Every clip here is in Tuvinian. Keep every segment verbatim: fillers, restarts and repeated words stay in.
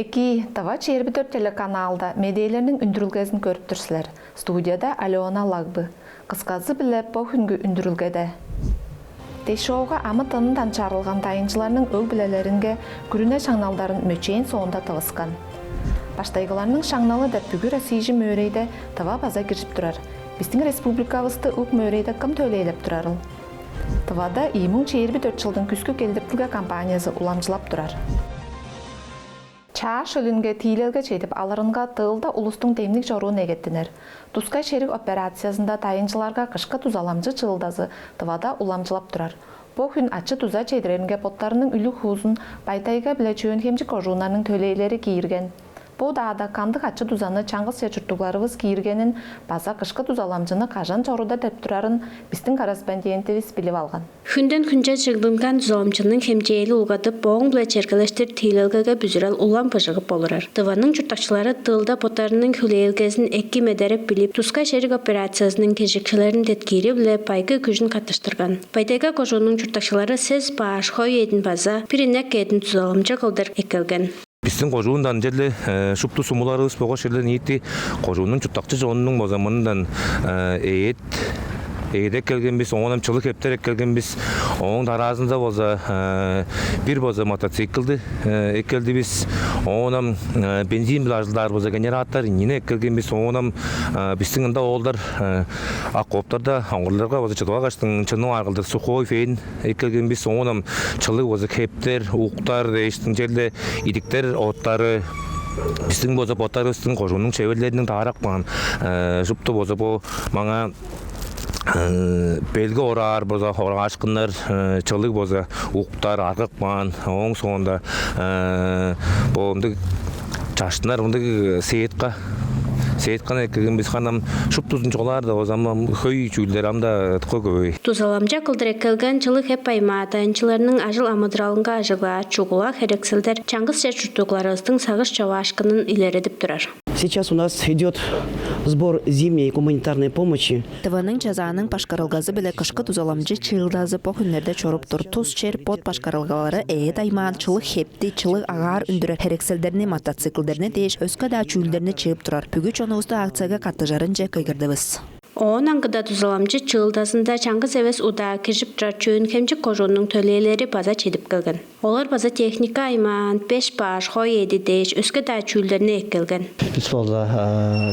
Экии, «Тыва чээрби дөрт» телеканалда медээлерниң үндүрүлгезин көрүп тур силер. Студияда Алена Лагбы. Кысказы-биле бо хүнгү үндүрүлгеде. Дешоога амы-тынындан чарылган дайынчыларның өг-бүлелеринге күрүне шаңналдарын мөчээн соонда тывыскан. Баштайгыларның шаңналы деп бүгү Россияжы мөөрейде Тыва база киржип турар. Бистиң республикавысты ук мөөрейде кым төлээлеп турарыл? Тывада ийи муң чээрби дөрт чылдың күскү келдиртилге кампаниязы уламчылап турар. Чаа шөлүнге тиилелге чедип алырынга тыылда улустуң демниг чоруу негеттинер. Тускай шериг операциязында дайынчыларга кышкы дузаламчы чыылдазы Тывада уламчылап турар. Бо хүн ачы-дуза чедиреринге боттарының үлүг-хуузун Бай-Тайга биле Чөөн-Хемчик кожууннарның төлээлери киирген. Бо удаада кандыг ачы-дузаны чаңгыс чер чурттугларывыс кииргенин база кышкы дузаламчыны кажан чорудар деп турарын бистиң корреспондентивис билип алган. Хүнден хүнче чыгдынган дузаламчының хемчээли улгадып, ооң-биле чергелештир тиилелгеге бүзүрел улам быжыгып олурар. Тываның чурттакчылары тылда боттарының хүлээлгезин эки медереп билип, тускай шериг операциязының киржикчилерин деткиири-биле байгы күжүн каттыштырган. Бай-Тайга кожууннуң чурттакчылары сес баш хой эъдин база бир инек эъдин дузаламчы кылдыр эккелген. Бистиң кожуундан черле шупту сумуларывыс болгаш черле ниити кожууннуң чурттакчы чонунуң база мындан эът эъди эккелген бис, оон ам чылыг хептер эккелген бис. Ооң дараазында болза бир болза мотоциклды эккелди бис. Оон ам бензин-биле ажылдаар болза генератор, ийини эккелген бис. Оон ам бистиң ында оолдар окоптарда оңгурларга болза чыдып алгаштың чынып аар кылдыр сухой фен эккелген бис. Оон ам чылыг болза хептер, уктар дээштиң черле идиктер оттары бистиң болза боттарывыстың кожууннуң чеверлериниң даарап каан шупту болза бо маңаа белги ораар болза ораашкыннар чылыг болза уктар аргып каан. Ооң соонда бо мындыг чаштынар мындыг сетка сетканы эккелген бис ханам шуптузун чугаалаар-даа болза ам хөй чүүлдер ам-даа дыка көбөй. Дузаламча кылдыр эккелген чылыг хеп аймаа дайынчыларның ажыл-амыдыралынга ажыглаар чугула херекселдер чаңгыс чер чурттугларывыстың сагыш човаашкынын илередип турар. Сейчас у нас идет сбор зимней гуманитарной помощи. Тываның Чазааның башкарылгазы-биле кышкы дузаламчы чыылдазы бо хүннерде чоруп тур. Тус чер бот башкарылгалары эът аймаан чылыг хепти, чылыг агаар үндүрер херекселдерни, мотоциклдерни дээш өске-даа чүүлдерни чыып турар. Бүгү чонувусту акцияга каттыжарынче кыйгырдывыс. Оон аңгыда дузаламчы чыылдазында чаңгыс эвес удаа киржип турар Чөөн-Хемчик кожууннуң төлээлери база чедип келген. Олар база техника аймаан беш баш хой эъди дээш өске-даа чүүлдерни эккелген. Бис болза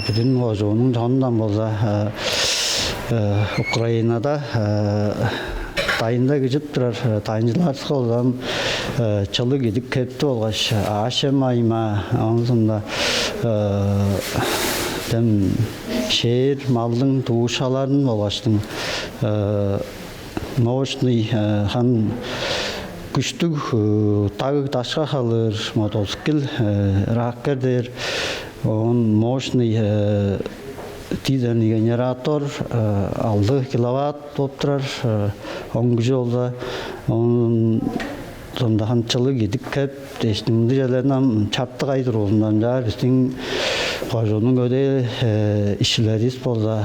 бүдүн кожууннуң чонундан болза Украинада дайында кижип турар дайынчыларывыска болза чылыг идик хепти болгаш аъш-чем аймаа, оон соонда дем шээр малдың дуушаларын болгаштың мощный хан күштүг даг-дашка халыыр мотоцикл, ракер дээр, оон мощный дизельный генератор алды киловатт болуп турар. Он күжү болза, оон сондаган чылыг идик кеп дээштиң мындыг черлерин ам чартык ай туруузундан чаар бистиң кожууннуң көдээ ишчилеривис болза,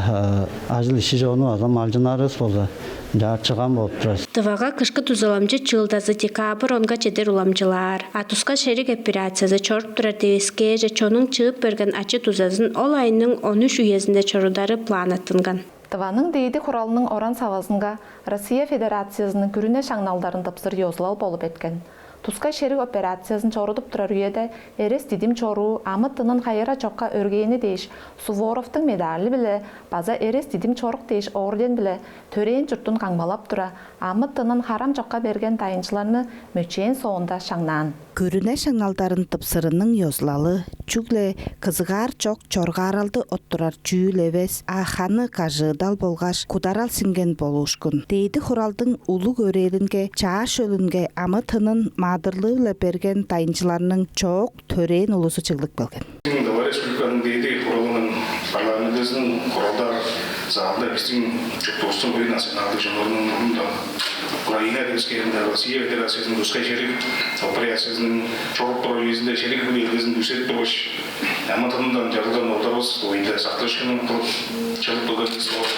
ажыл ишчи чону база малчыннарывыс болза, чаар чыган болуп турар. Тывага кышкы дузаламчы чыылдазы декабрь онга чедир уламчылаар. А туска шериг операциязы чоруп турар девискээрже чонуң чыып берген ачы-дузазын ол айның он үш үезинде чорудары планнаттынган. Тываның Дээди Хуралының оран-савазынга Россия Федерациязының күрүне шаңналдарын тыпсыр ёзулал болуп эрткен. Тускай шериг операциязын чорудуп турар үеде эрес-дидим чоруу, амы-тынын хайыра чокка өргээни дээш Суворовтуң медали-биле база эрес-дидим чорук дээш орден-биле төрээн чуртун камгалап тура, амы-тынын харам чокка берген дайынчыларны мөчээн соонда шаңнаан. Күрүне шаңналдарын тыпсырының ёзулалы чүгле кызыгаар чок чоргааралды оттурар чүүл эвес, а ханы кажыыдал болгаш кударал сиңген болуушкун. Дээди Хуралдың улуг өрээлинге, чаа шөлүнге амы-тынын маадырлыы-биле берген дайынчыларның чоок төрээн улузу чыглып келген. Тыва Республиканың Дээди Хуралының парламентизиниң хуралдаар залында бистиң чуртувустуң хөй националдыг чоннарының мурнунда Украина девискээринде Россия Федерациязының тускай шериг операциязының чоруп турар үезинде шериг бүле эргезин күүседип тургаш, амы-тынындан чарылган оолдарывыс дугайында сактыышкынын кылып чыглып келгенивис боор.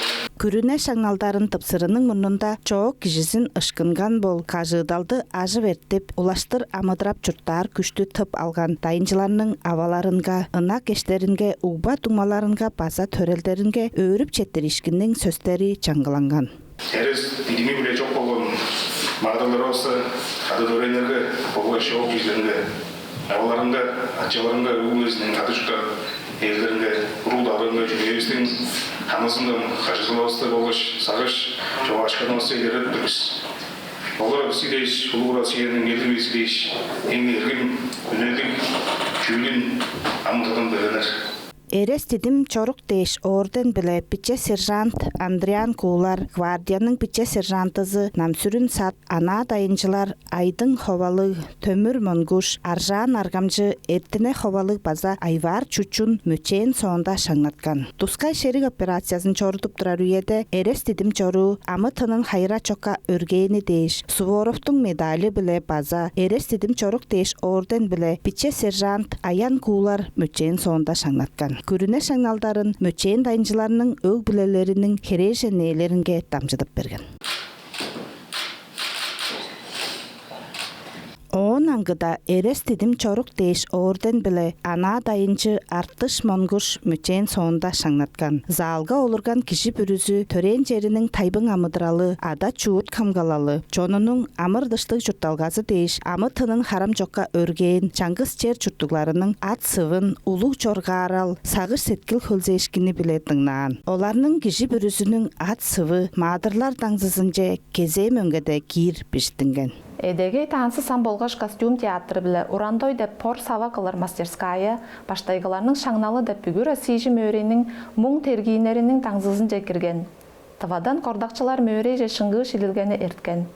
Күрүне шаңналдарын тыпсырының мурнунда чоок кижизин ышкынган бол, кажыыдалды ажып эртип, улаштыр амыдырап чурттаар күштү тып алган дайынчыларның аваларынга, ынак эштеринге, угба-дуңмаларынга база төрелдеринге өөрүп четтириишкинниң сөстери чаңгыланган. Эрес дидими-биле чок болган маадырларывысты, ада-төрээннерге болгаш чоок кижилеринге, аваларынга, ачаларынга, өг-бүлезиниң, кады чурттаар эрлеринге, уруг-дарыынга, чүрээвистиң ханызындан, кажыыдалывысты болгаш сагыш човаашкынывысты илередип тур бис. Олар бисти дээш, улуг Россияның элдиг үези дээш, эң эргим, үнелиг чүүлүн амытадан беленер. Эрес-дидим чорук дээш орден-биле биче сержант Андриан Куулар, гвардияның биче сержантызы Намсүрүн Сат, анаа дайынчылар Айдың Ховалыг, Төмүр Монгуш, Аржаан Аргамчы, Эртине Ховалыг база Айваар Чучун мөчээн соонда шаңнаткан. Тускай шериг операциязын чорудуп турар үеде эрес-дидим чоруу амы-тынын хайыра чокка өргээни дээш, Суворовтуң медалы-биле база эрес-дидим чорук дээш орден-биле биче сержант Аян Куулар мөчээн соонда шаңнаткан. Күрүне шаңналдарын мөчээн дайынчыларның өг-бүлелериниң херээжен ээлеринге дамчыдып берген. Оон аңгыда эрес-дидим чорук дээш орден-биле анаа дайынчы Артыш Монгуш мөчээн соонда шаңнаткан. Залга олурган кижи бүрүзү төрээн чериниң тайбың амыдыралы, ада-чурт камгалалы, чонунуң амыр-дыштыг чуртталгазы дээш амы-тынын харам чокка өргээн чаңгыс чер чурттугларының ат-сывын улуг чоргаарал, сагыш-сеткил хөлзээшкини-биле дыңнаан. Оларның кижи бүрүзүнүң ат-сывы маадырлар даңзызынче кезээ мөңгеде киир бижиттинген. Эдегей танцы сам болгаш костюм театры биле «Урандой» деп пор сава кылыр мастерская «Баштайгыларның шаңналы» деп бүгү-российжи мөөрейниң муң тергииннериниң даңзызынче кирген. Тывадан кордакчылар мөөрейже шыңгыы шилилгени эрткен.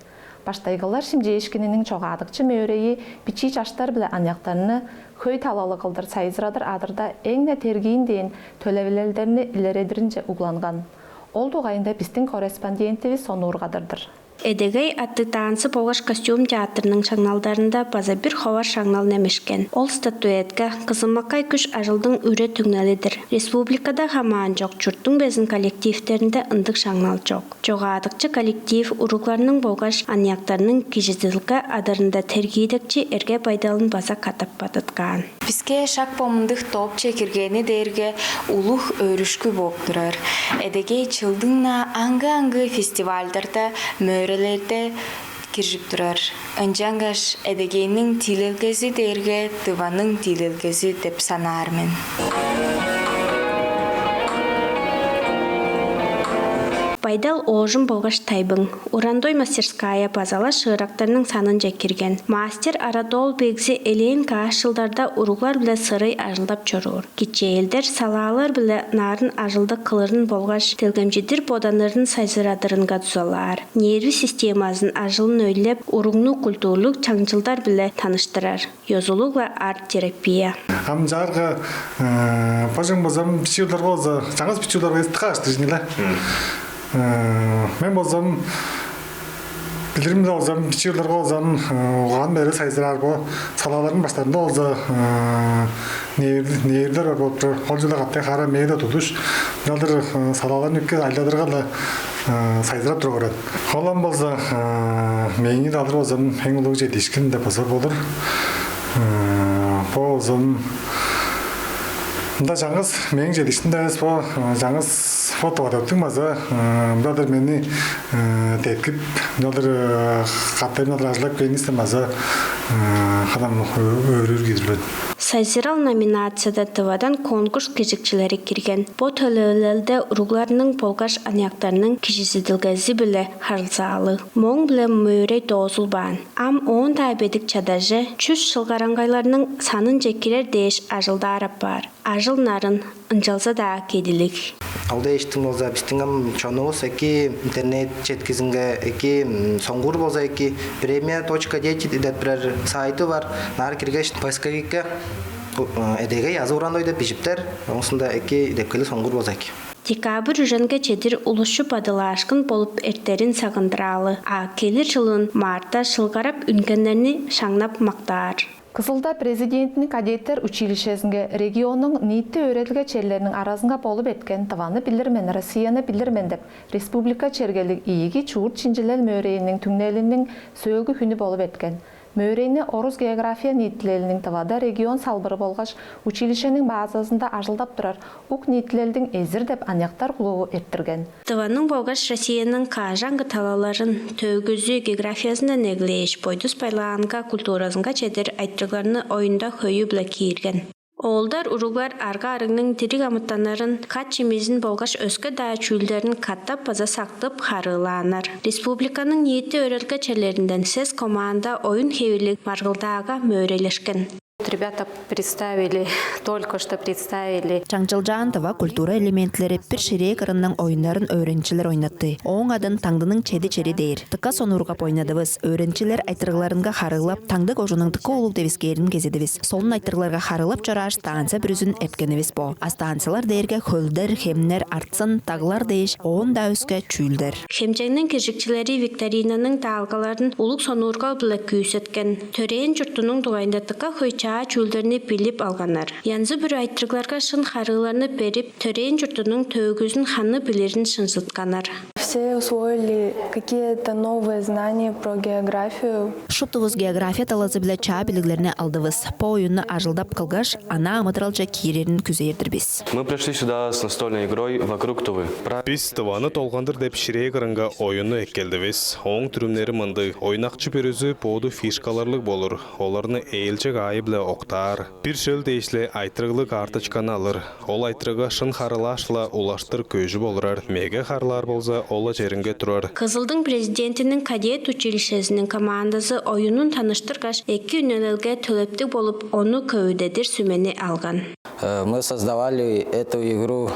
«Баштайгылар» шимчээшкининиң чогаадыкчы мөөрейи бичии чаштар биле аныяктарны хөй талалыг кылдыр сайзырадыр адырда эң-не тергиин дээн төлевилелдерни илередиринче угланган. Ол дугайында бистиң корреспондентивис сонуургадыр-дыр. Эдегей аттыг танцы болгаш костюм театрының шаңналдарында база бир ховар шаңнал немешкен. Ол статуэтка кызымаккай күш-ажылдың үре-түңнели-дир. Республикада хамаан чок чурттуң безин коллективтеринде ындыг шаңнал чок. Чогаадыкчы коллектив уругларның болгаш аныяктарның кижизидилге адырында тергиидекчи эрге-байдалын база катап бадыткаан. Биске шак бо мындыг топче киргени дээрге улуг өөрүшкү бооп турар. Эдегей чылдың-на аңгы-аңгы фестивальдарда, мөөрелерде киржип турар. Ынчангаш Эдегейниң тиилелгези дээрге Тываның тиилелгези деп санаар мен. Байдал оожум болгаш тайбың. «Урандой» мастерская база-ла шыырактарның санынче кирген. Мастер Арадоол Бегзи элээн каш чылдарда уруглар-биле сырый ажылдап чоруур. Кичээлдер салаалар-биле нарын ажылды кылырын болгаш делгемчидир боданырын сайзырадырынга дузалаар. Нерви системазын ажылын өйлеп, уругну культурлуг чаңчылдар-биле таныштырар. Ёзулуг-ла арт-терапия. Ам чаарга, э, бажың болзам, бичии уругларга болза, чаңгыс бичии уругларга эстик кааш дижиңер-ле. Э, мен болзам, билирим болзам, бичии уругларга болзам, э, угаан-медерел сайзыраар бо салааларның баштарында болза, э, нерв-, нервилер бар болуп турар. Ол чүгле катай хара мээде тудуш. Ынчалдыр, э, салааларны эки ажылдадырга-ла, э, сайзырап туруп орар. Ол ам болза, э, мээңи-даа алыр болзам, эң улуг чедиишкин деп база болур. Э, бо болзам, мында чаңгыс мээң чедиишкиним-даа эвес, бо, э, чаңгыс бо товардаптың база, э, мынчалдыр мени, э, деткип, мынчалдыр, э, катайым мынчалдыр ажылдап кээниңер-ден база, э, кадам ө-, өөрүүр кижи-дир мен. Сайзырал номинацияда Тывадан конкурс киржикчилери кирген. Бо төлевилелде уругларның болгаш аныяктарның кижизидилгези-биле харылзаалыг. Мооң-биле мөөрей доозулбаан. Ам оон-даа бедик чадаже чүс шылгараңгайларның санынче кирер дээш ажылдаар апаар. Ажыл нарын, ынчалза-даа кедилиг. Ол дээштиң болза, бистиң ам чонувус эки интернет четкизинге эки, м, соңгуур болза эки, премия точка дети деп бирер сайты бар. Ынаар киргеш, поисковикке, э, Эдегей азы Урандой деп бижиптер. Оон соонда эки идепкейлиг соңгуур болза эки. Декабрь үженге чедир улусчу бадылаашкын болуп эртерин сагындыраалы, а келир чылын мартта шылгарап үнгеннерни шаңнап мактаар. Кызылда президентиниң кадеттер училищезинге регионнуң ниити өөредилге черлериниң аразынга болуп эрткен «Тываны билир мен, Россияны билир мен» деп республика чергелиг ийиги чуут шинчилел мөөрейиниң түңнелиниң сөөлгү хүнү болуп эрткен. Мөөрейни Орус география ниитилелиниң Тывада регион салбыры болгаш училищениң базазында ажылдап турар ук ниитилелдиң «Эзир» деп аныяктар клубу эрттирген. Тываның болгаш Россияның каш аңгы талаларын, төөгүзү, географиязындан эгелээш, бойдус байлаанга, культуразынга чедир айтырыгларны оюнда хөйү-биле киирген. Оолдар, уруглар арга-арыгның дириг амытаннарын, кат-чимизин болгаш өске-даа чүүлдерин катап база сактып харыылааннар. Республиканың ниити өөредилге черлеринден сес команда оюн хевирлиг маргылдаага мөөрейлешкен. Ребята представили, только что представили. Чаңчылчаан тыва культура элементилери бир ширээ кырының оюннарын өөреникчилер ойнатты. Ооң адын «Таңдының чеди чери» дээр. Дыка сонуургап ойнадывыс. Өөреникчилер айтырыгларынга харыылап, Таңды кожууннуң дыка улуг девискээрин кезидивис. Солун айтырыгларга харыылап чорааш, станция бүрүзүн эрткенивис бо. А станциялар дээрге хөлдер, хемнер, арт-сын, даглар дээш, оон-даа өске чүүлдер. Хемчегниң киржикчилери викторинаның даалгаларын улуг сонуургал-биле күүсеткен. Төрээн чуртунуң дугайында дыка хөй чаа чүүлдерни билип алганнар. Янзы-бүрү айтырыгларга шын харыыларны берип, төрээн чуртунуң төөгүзүн ханы билирин шынзытканнар. Все усвоили какие-то новые знания про географию. Шуптувус география талазы-биле чаа билиглерни алдывыс. Бо оюнну ажылдап кылгаш, анаа амыдыралче киирерин күзээр-дир бис. Мы пришли сюда с настольной игрой «Вокруг Тувы». Бис «Тываны долгандыр» деп ширээ кырынга оюнну эккелдивис. Ооң дүрүмнери мындыг: ойнакчы бүрүзү боду фишкаларлыг болур, оларны ээлчег аайы-биле октаар. Бир шөл дээш-ле айтырыглыг карточканы алыр. Ол айтырыгга шын харыылааш-ла, улаштыр көжүп олурар, меге харыылаар болза, ол-ла черинге турар. Кызылдың президентиниң кадет училищезиниң командазы оюнун таныштыргаш, эки үнелелге төлептиг болуп, ону көвүдедир сүмени алган. Э, мы создавали эту игру.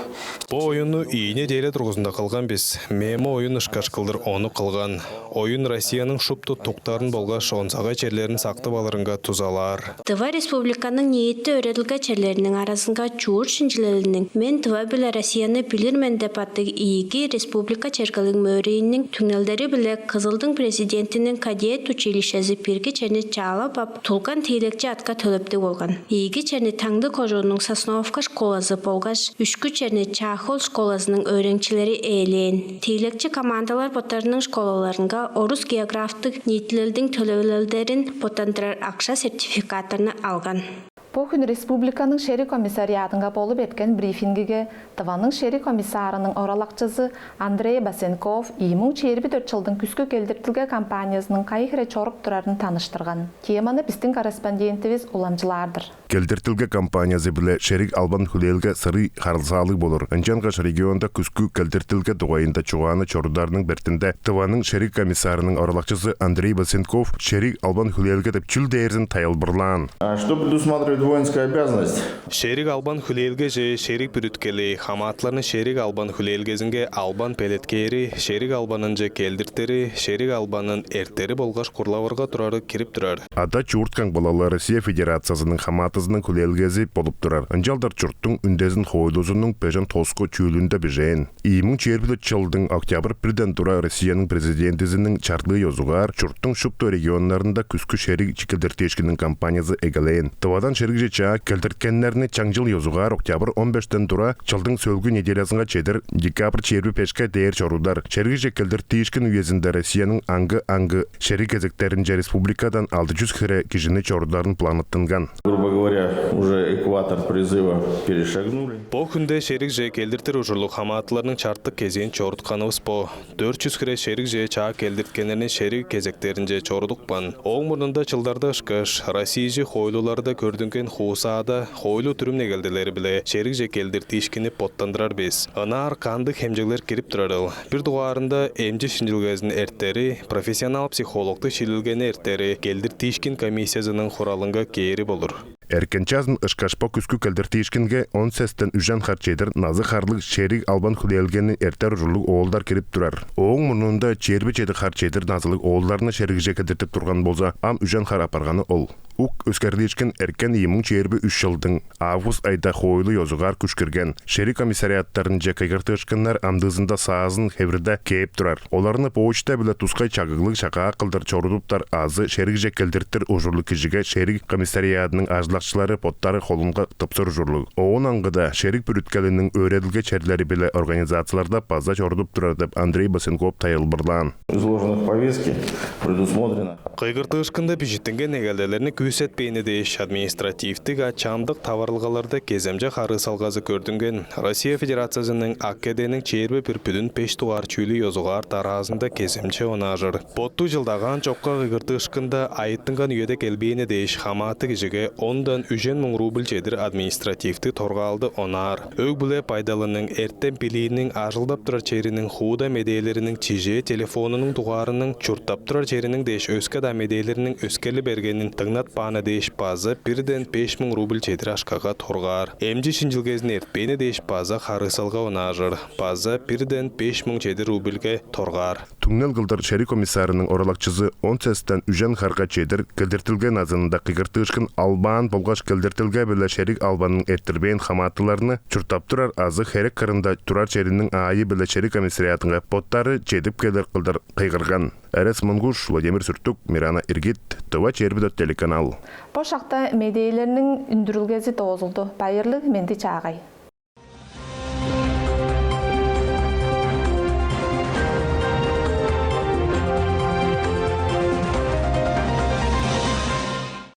Бо оюнну ийи неделя дургузунда кылган бис. Мээң оюн ышкаш кылдыр ону кылган. Оюн Россияның шупту туктарын болгаш онзагай черлерин сактып алырынга дузалаар. Тыва Республиканың ниити өөредилге черлериниң аразынга чуут шинчилелиниң «Мен Тыва биле Россияны билир мен» деп аттыг ийиги республика чергелиг мөөрейиниң түңнелдери-биле Кызылдың президентиниң кадет училищези бирги черни чаалап ап, тулган тиилекчи атка төлептиг болган. Ийиги черни Таңды кожууннуң Сосновка школазы болгаш үшкү черни Чаа-Хөл школазының өөреникчилери ээлээн. Тиилекчи командалар боттарының школаларынга орус географтыг ниитилелдиң төлевилелдерин боттандырар акша сертификаттарны алган. Бо хүн республиканың шериг комиссариадынга болуп эрткен брифингиге Тываның шериг комиссарының оралакчызы Андрей Басенков ийи муң чээрби дөрт чылдың күскү келдиртилге кампаниязының кайы хире чоруп турарын таныштырган. Теманы бистиң корреспондентивис уламчылаар-дыр. Келдиртилге кампаниязы-биле шериг албан хүлээлге сырый харылзаалыг болур. Ынчангаш регионда күскү келдиртилге дугайында чугааны чорударының бертинде Тываның шериг комиссарының оралакчызы Андрей Басенков шериг албан хүлээлге деп чүл дээрзин тайылбырлаан. А что предусматривает воинская обязанность? Шериг албан хүлээлгеже шериг бүрүткели, хамаатыларны шериг албан хүлээлгезинге албан белеткээри, шериг албанынче келдиртери, шериг албанын эртери болгаш курлавырга турары кирип турар. Ада-чурт камгалалы Россия Федерациязының хамаатызының хүлээлгези болуп турар. Ынчалдыр чурттуң үндезин хоойлузунуң бежен тоску чүүлүнде бижээн. Ийи муң чээрби дөрт чылдың октябрь бирден тура Россияның президентизиниң чарлыы ёзугаар чурттуң шупту регионнарында күскү шериг келдиртиишкинниң кампаниязы эгелээн. Тывадан шеригже чаа келдирткеннерни чаңчыл ёзугаар октябрь он бештен тура чылдың сөөлгү неделязынга чедир, декабрь чээрби бешке дээр чорудар. Шеригже келдиртиишкин үезинде Россияның аңгы-аңгы шериг кезектеринче республикадан алды чүс хире кижини чорударын планнаттынган. Грубо говоря, уже экватор призыва перешагнули. Бо хүнде шеригже келдиртир ужурлуг хамаатыларның чартык кезээн чорутканывыс бо. Дөрт чүс хире шеригже чаа келдирткеннерни шериг кезектеринче чорудупкан. Ооң мурнунда чылдарда ышкаш, Россияжы хоойлуларда көрдүнген хуусаада хоойлу-дүрүм негелделери-биле шеригже келдиртиишкинни боттандырар бис. Ынаар кандыг хемчеглер кирип турарыл? Бир дугаарында эмчи шинчилгезин эртери, профессионал психологтуг шилилгени эртери келдиртиишкин комиссиязының хуралынга кээри болур. Эрткен чазын ышкаш бо күскү келдиртиишкинге он сестен үжен хар чедир назы-харлыг шериг албан хүлээлгени эртер ужурлуг оолдар кирип турар. Ооң мурнунда чээрби чеди хар чедир назылыг оолдарны шеригже келдиртип турган болза, ам үжен хар апарганы ол. Ук өскерлиишкин эрткен ийи муң чээрби үш чылдың август айда хоойлу ёзугаар күш кирген. Шериг комиссариаттарынче кыйгыртыышкыннар амдыызында саазын хевирде кээп турар. Оларны почта биле тускай чагыглыг чагаа кылдыр чорудуптар азы шеригже келдиртир ужурлуг кижиге шериг комиссариадының ажылдакчылары боттары холунга тыпсыр ужурлуг. Оон аңгыда шериг бүрүткелиниң өөредилге черлери биле организацияларда база чорудуп турар деп Андрей Босенков тайылбырлаан. Изложенных в повестке предусмотрено. Кыйгыртыышкында бижиттинген негелделерни күүсетпээни дээш административдиг, а чамдык таварылгаларда кеземче харыысалгазы көрдүнген. Россия Федерациязының АКД-ниң чээрби бир бүдүн беш дугаар чүүлү ёзугаар дараазында кеземче онаажыр. Боттуг чылдагаан чокка кыйгыртыышкында айыттынган үеде келбээни дээш хамааты кижиге ондан үжен муң рубль чедир административдиг торгаалды онаар. Өг-бүле байдалының, эртем билииниң, ажылдап турар чериниң, хууда медээлериниң, чижээ телефонунуң дугаарының, чурттап турар чериниң дээш өске-даа медээлериниң өскерли бергенин дыңнатпааны дээш база бирден беш муң рубль чедир акшага торгаар. Эмчи шинчилгезин эртпээни дээш база харыысалга онаажыр, база бирден беш муң чедир рубльге торгаар. Түңнел кылдыр шериг комиссарының оралакчызы он сестен үжен харга чедир келдиртилге назынында кыйгыртыышкын албаан болгаш келдиртилге-биле шериг албанын эрттирбээн хамаатыларны чурттап турар азы херек кырында турар чериниң аайы-биле шериг комиссариадынга боттары чедип келир кылдыр кыйгырган. Эрес Монгуш, Владимир Сүртүк, Мирана Иргит, Тыва чээрби дөрт телеканал. Бо шакта медээлерниң үндүрүлгези доозулду. Байырлыг, менди чаагай.